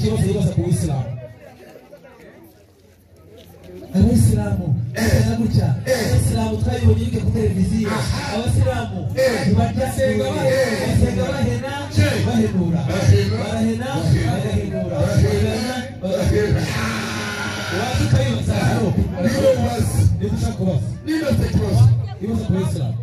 Ikibazo yibaza ku Isilamu. Abasilamu gutya, abasilamu twabibonye kuri televiziyo, abasilamu ntibarya, basenga bahena bahenura, barahena bagahenura, barahena bagahenura. Waza ukayibaza hano niba ushaka kubaza, Niba afite ikibazo. Ibaza ku Isilamu.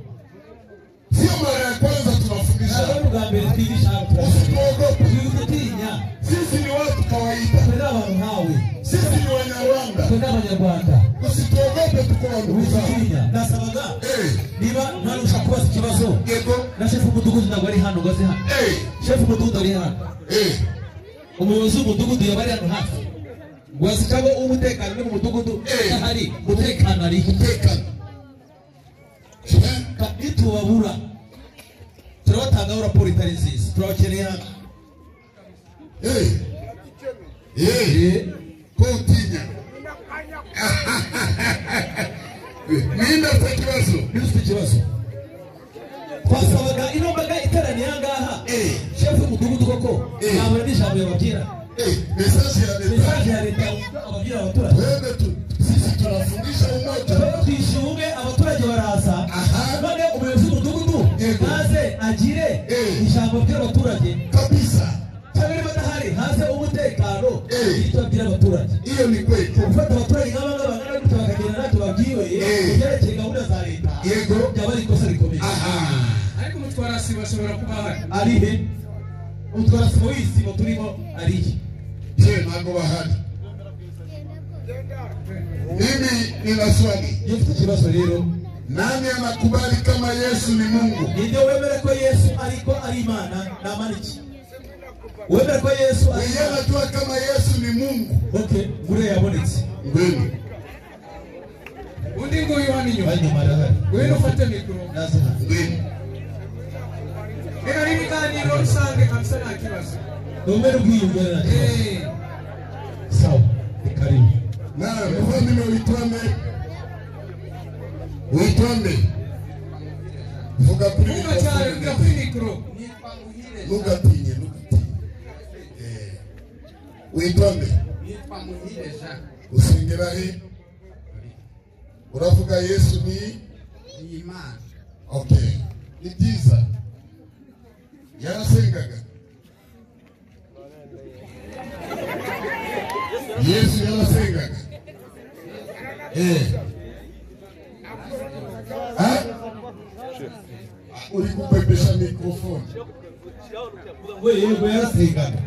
Sio mara ya kwanza tunafundisha. Ntabwo ari ubwa mbere twigisha hano. Usituogope. Utinya. Sisi ni watu kawaida. Twe ni abantu nkawe. Sisi ni Wanyarwanda. Twe ni Abanyarwanda. Usituogope, tuko ndugu zako. Witinya. Nasabaga niba nta ushaka kubaza ikibazo. Yego. Na shefu w'umudugudu ntabwo ari hano ngo aze hano. Shefu w'umudugudu ari hano. Umuyobozi w'umudugudu yaba ari hano hafi ngo azi, cyangwa uw'umutekano uri mu mudugudu ahari, umutekano ari. Umutekano. Nitubabura turabatangaho raporo itari nziza. Turabakeneye hano. Ko utinya. Ninde afite ikibazo? Niba ufite ikibazo, twasabaga ino mbaga iteraniye aha ngaha, shefu w'umudugudu koko ntabwo n'ijambo yababwira. Message ya leta. Message ya leta ababwira abaturage. Twende tu. Sisi tunafundisha umoja. Twishyura ubumwe, abaturage baraza. None umuyobozi w'umudugudu naze agire ijambo abwira abaturage. Kabisa. Cyangwa niba adahari, haze umutekano icyo abwira abaturage. Iyo ni kweli. Gufata abaturage nk'aba ngaba bangana gutya bakagenda ntacyo babwiwe ibyerekeye gahunda za leta, byaba ari ikosa rikomeye. Ariko umutwarasibo ashobora kuba ahari. Ari he umutwarasibo w'isibo turimo? Ari he? Je, ntabwo bahari. Mimi nina swali. Iyo ufite ikibazo rero. Nani anakubali kama Yesu ni Mungu? Ninde wemera ko Yesu ariko ari Imana? Namaniki wemera ko Yesu ari Yeye anajua kama Yesu ni Mungu. Okay, ngure yabonetse. Ngwino. Undi nguyu hano inyuma. Ari inyuma arahari. Ngwino ufate mikoro. Naze hano. Ngwino. Reka n'ibiganiro rusange kabisa, nta kibazo. Ni ubwiyunge, nta kibazo. Sawa, ni karibu. Na muvandimwe witwa nde? Witwa nde? Vuga kuri Vuga cyane, vuga kuri mikoro. Ntugatinye, ntugatinye. Witwa nde? Nitwa Muhire Jean. Usengera he? Uravuga Yesu ni Ni Imana. Okay. Ni byiza. Yarasengaga. Yesu yarasengaga. Ha? Uri kupepesha mikrofoni. We yego yarasengaga.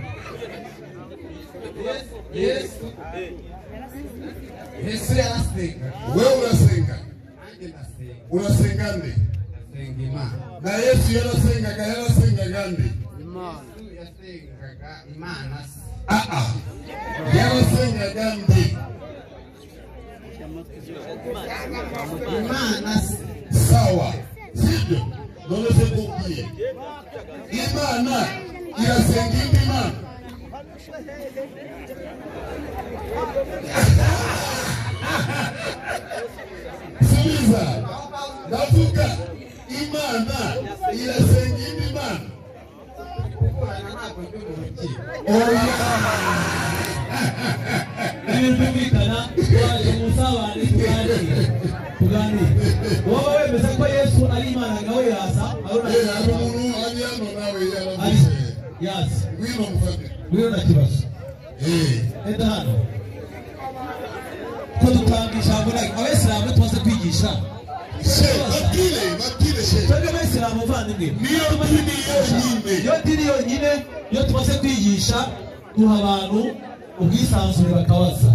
Yesu yarasengaga. Wewe urasenga. Nanjye ndasenga. Urasenga nde? Ndasenga Imana. Na Yesu yarasengaga, yarasengaga nde? Yesu yasengaga Imana se. Ah ah. Yarasengaga nde? Imana se. Sawa. Sibyo? None se kubwiye. Imana irasenga indi Imana. Subiza. Ndavuga Imana irasenga indi Imana. Kuburana ntabwo ndi mu rukiko. Oya. Ibintu byumvikana, twaje mu busabane, tuganire tuganire. Wowe wemeza ko Yesu ari Imana, nawe yaza. Hari umuntu ari hano nawe yaravuze. Yaza. Ngwino mufate. Ngwino, nta kibazo. Enda hano ko dutanga ijambo abayisilamu tumaze kwigisha. Babwire, babwire she. Twebwe abayisilamu, muvandimwe, Niyo dini yonyine. Niyo dini yonyine. Iyo tumaze kwigisha, duha abantu ubwisanzure bakabaza.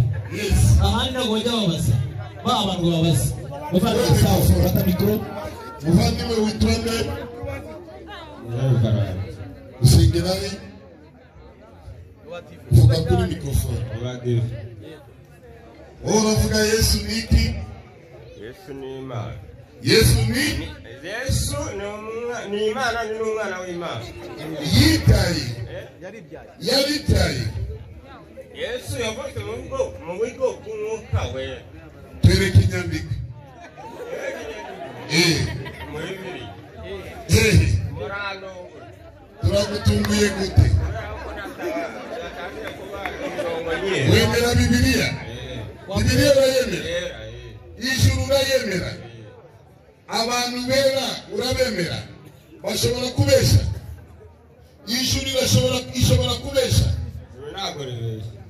Ahandi ntabwo bajya babaza, ba bantu babaza. Muvandimwe, sawa, fata mikoro. Muvandimwe witwa nde? Usengera he? Vuga kuri mikrofone. Wowe uravuga Yesu ni iki? Yesu ni Imana. Yesu ni? Yesu ni Imana, ni n'umwana w'Imana. Yitaye. Yaritaye. Yesu yavutse mu buryo bw'umwuka wera. Twereke inyandiko. Muri Bibiliya. Turagutunguye gute? Yatangiye kuba Wemera Bibiliya? Bibiliya urayemera? Ijuru urayemera? Abantu bera urabemera? Bashobora kubesha? Ijuru ishobora kubesha?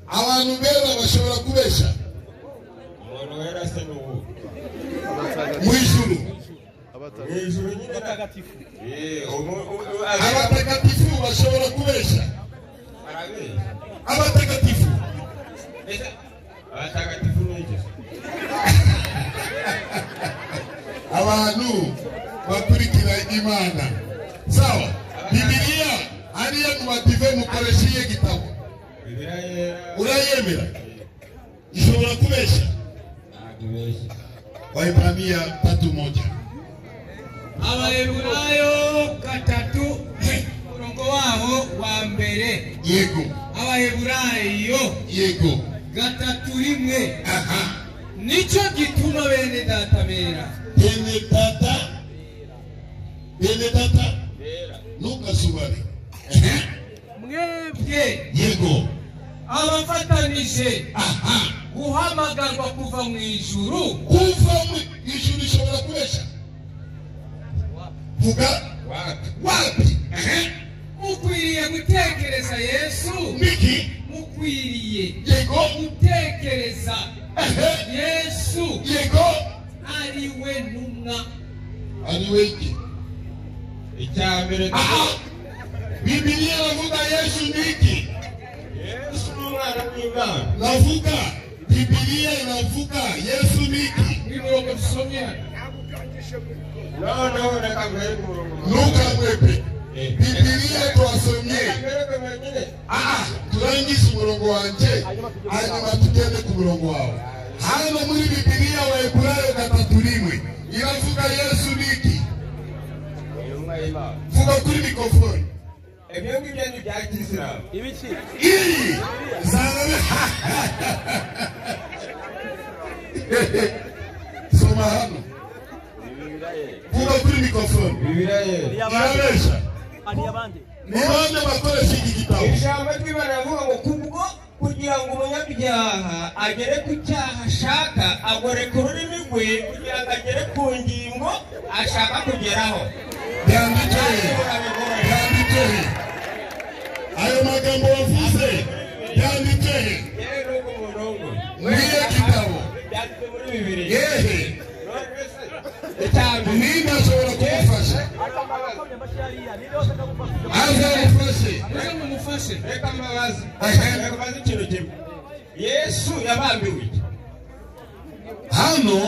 Abantu bera bashobora kubesha? Mu ijuru abatagatifu bashobora kubesha? Abatagatifu abantu bakurikira Imana. Sawa, Bibiliya hariya mu bative mukoresha iyihe gitabo? Urayemera? Ishobora kubesha? Waebrania 3:1. Abaheburayo 3 umurongo waho wa mbere. Yego. Abaheburayo yego 3:1. Aha. Nicyo gituma bene data bera. Bene data, bene data ntukasubare. Mwebwe yego abafatanije aha guhamagarwa kuva mu ijuru. Kuva mu ijuru ishobora kubesha? Vuga wapi? Mukwiriye gutekereza Yesu. Niki? Mukwiriye yego gutekereza Yesu yego ari we ntumwa. Ari we iki? Icyambere Bibiliya iravuga Yesu niki? Yesu ni umwana w'Imana. Navuga Bibiliya iravuga Yesu niki? Imirongo dusomye. No, reka mbere umurongo. Ntukamwepe. Bibiliya twasomye. Turangize umurongo wanje hanyuma tugende ku murongo wawe. Hano muri Bibiliya Waheburayo 3:1 iravuga Yesu niki? Vuga kuri mikrofone. Ebyo ngibyo ni bya Kisilamu. Ibiki? Iyi zana. Soma hano. Vuga kuri mikrofone. Irabesha. Ni bande bakoresha iki gitabo? Ijambo ry'Imana rivuga ngo kubwo kugira ngo umunyabyaha agere ku cyaha ashaka agoreka ururimi rwe kugira ngo agere ku ngingo ashaka kugeraho. Byanditse. Byanditse. Ayo magambo wavuze byanditse. Muri gitabo. Byanditse muri Bibiliya. Yehe. Ninde ashobora kumufasha? Azamufashe. Mumufashe. Reka mbabaze. Reka mbabaze ikintu kimwe. Yesu yabambiwe iki? Hano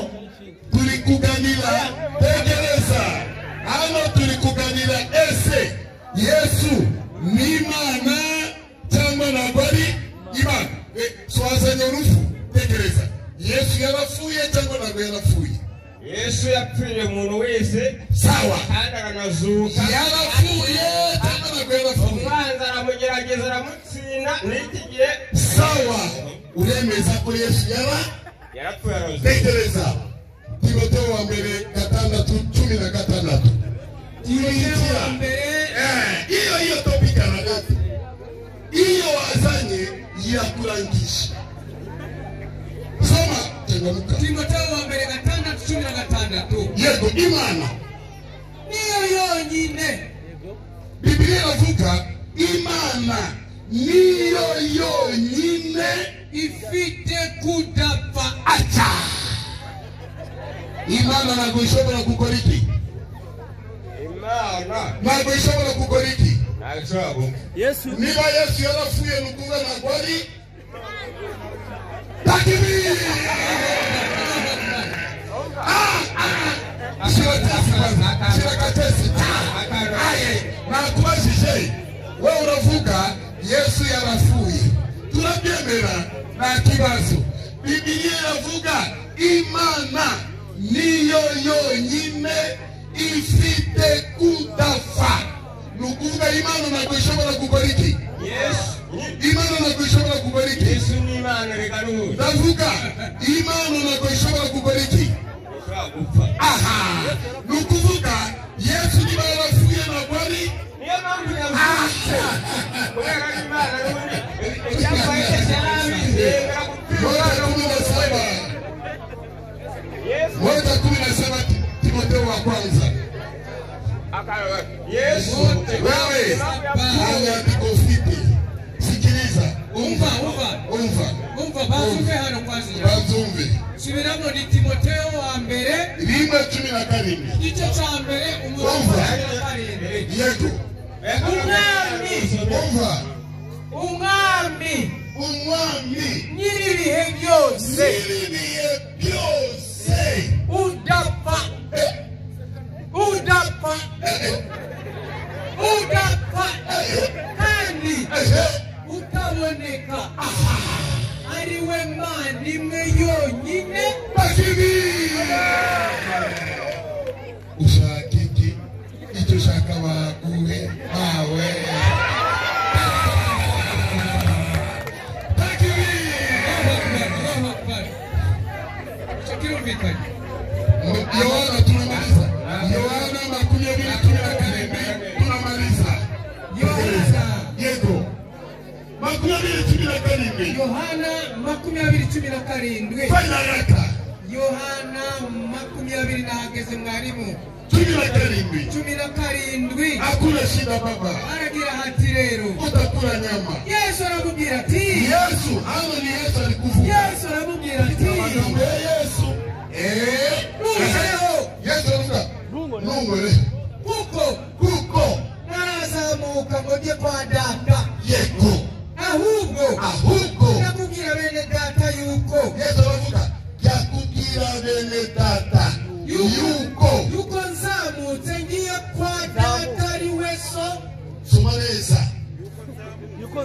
turi kuganira, tegereza. Hano turi kuganira ese Yesu ni Imana cyangwa ntabwo ari Imana? Swazanye urufu, tegereza. Yesu yarapfuye cyangwa ntabwo yarapfuye? Yesu yapfiriye umuntu wese. Sawa. Kandi aranazuka. Yarapfuye cyangwa ntabwo yarapfuye? Umwanzi aramugerageza aramutsinda n'iki gihe. Sawa. Uremeza ko Yesu yarapfuye arazuka. Tegereza. Timotheo wa mbere 6:16. Timotheo wa mbere. Iyo iyo topic anagati. Iyo wazanye yakurangisha. Soma. Timotheo wa mbere 6:16. Yego Imana niyo yonyine. Bibiliya iravuga Imana niyo yonyine ifite kudapfa. Acha. Imana ntabwo ishobora gukora iki? Imana ntabwo ishobora gukora iki? Ntabwo ishobora gukora. Yesu niba Yesu yarapfuye ni ukuvuga ntabwo ari takibiri. Shirakatesi. Nakubajije wewe uravuga Yesu yarapfuye, turabyemera nta kibazo. Bibiliya iravuga Imana niyo yonyine ifite kudapfa. Ni ukuvuga Imana ntabwo ishobora gukora iki? Imana ntabwo ishobora gukora iki? Yesu ni Imana reka n'ubu. Ndavuga Imana ntabwo ishobora gukora iki? Aha. Ni ukuvuga Yesu niba yarapfuye ntabwo ari. Niyo mpamvu yavutse. Kubera ko Imana n'ubundi icyambaye cyarabizi. 1:17. 1:17 Timotheo wa kwanza. Yesu wewe andiko ufite. Sikiliza. Umva bazumve hano kwanza. Bazumve. Subiramo ni Timotheo wa mbere 1:17. Igice cya mbere umurongo wa 17. Yego. Umwami. Umwami. Umwami. Nyiribihe byose. Nyiribihe byose. Udapfa. Udapfa. Udapfa. Kandi utaboneka. Ari we Mana imwe yonyine. Ushaka iki? Icyo ushaka baguhe bawe. Yohana tunamaliza. Yohana 20:17 tunamaliza. Yohana. Yego. 20:17. Yohana 20:17. Fanya haraka. Yohana 20 nahageze mwarimu. 17. 17. Hakuna shida baba. Aragira hati rero. Utakula nyama. Yesu aramubwira ati. Yesu, hano ni Yesu alikuvuga. Yesu aramubwira ati. Amagambo ya Yesu. Nungoreho. Yesu aravuga. Nungore. Kuko narazamuka ngo njye kwa data. Yego. Ahubwo ndakubwira bene data yuko. Yesu aravuga. Yakubwira bene data yuko nzamutse ngiye kwa data ari we so. Soma neza.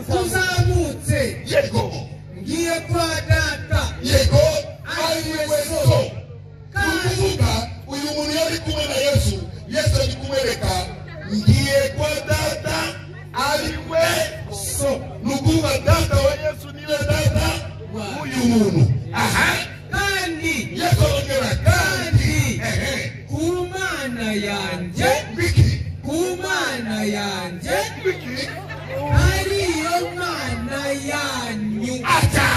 Tuzamutse. Yego. Ngiye kwa data. Yego ari we so. Kuvuga uyu muntu yari kumwe na Yesu. Yesu ari kumwereka ngiye kwa data ari we so. Nukuvuga data wa Yesu niwe data uyu muntu. Aha. Kandi Yesu arongera kandi ku Mana yanjye, ku Mana yanjye ariyo Mana yanyu. Acha.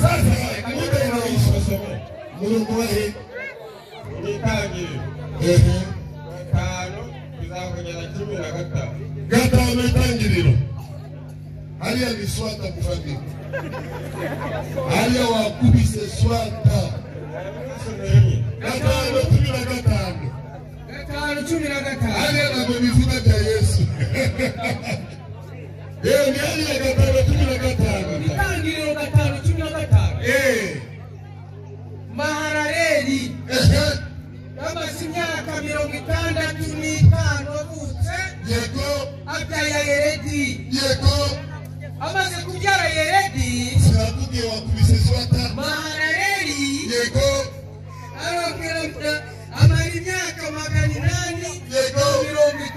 Sasa muda unaisha. Murongo wa Itangiriro. 5-15. 5 itangiriro. Hariya ni swata mufadhili. Hariya wakubise swata. 5:15. 5:15. Hariya ntabwo bivuga bya Yesu. Ni hariya 5:15. Itangiriro 5:15. Mahalaleli yamaze imyaka 65 avutse. Yego. Abyara Yeredi. Yego. Amaze kubyara Yeredi. Sinakubwiye wakubise swata. Mahalaleli. Yego. Arongera amara imyaka 800. Yego.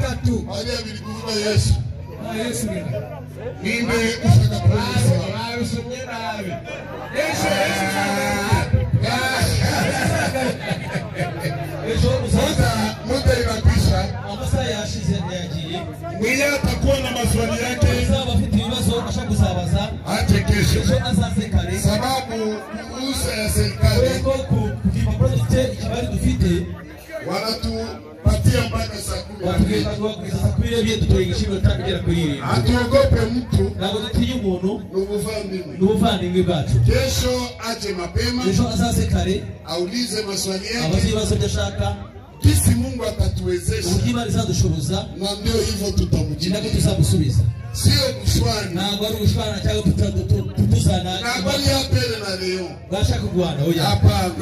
30. Hariya biri kuvuga Yesu. Yesu ni. Ninde ushaka kuvuga? Barusomye nabi. Yesu. Muda inakwisha. Amasaha yashize yagiye. Mwenye atakuwa na maswali yake aje kesho. Sababu ruhusa ya serikali wanatupatia mpaka saa 12. Hatuogope mtu, ni ubuvandimwe. Kesho aje mapema, aulize maswali yake. Kisi Mungu atatuwezesha, na ndio hivyo tutamjibu. Sio kushwana. Na habari ya pele na leo. Hapana.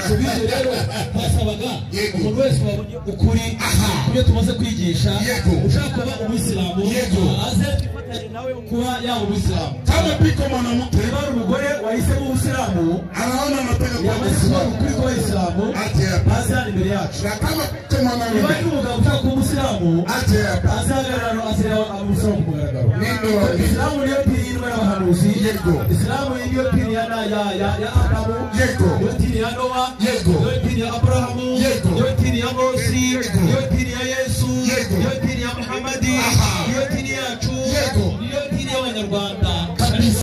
Umuntu wese wabonye ukuri kubyo tumaze kwigisha, ushaka kuba umuyisilamu aze twifatanye nawe kuba yaba umuyisilamu. Kama piko mwanamke niba ari umugore wahisemo ubuyisilamu anaona anataka kuwa Muislamu ukuri kwa Waislamu aje hapa, aze hano imbere yacu. Na kama piko mwanamume niba ari umugabo ushaka kuba umuyisilamu aje hapa, aze hagarara azira umuyisilamu ku mugaragaro. Isilamu niyo dini y'intumwa n'abahanuzi. Isilamu niyo dini ya Adamu. Yego. Niyo dini ya Nowa. Yego. Niyo dini ya Aburahamu. Yego. Niyo dini ya Mose, Yego. niyo dini ya Yesu, Yego. niyo dini ya Muhammadi, Aha. niyo dini yacu, Yego. niyo dini y'Abanyarwanda.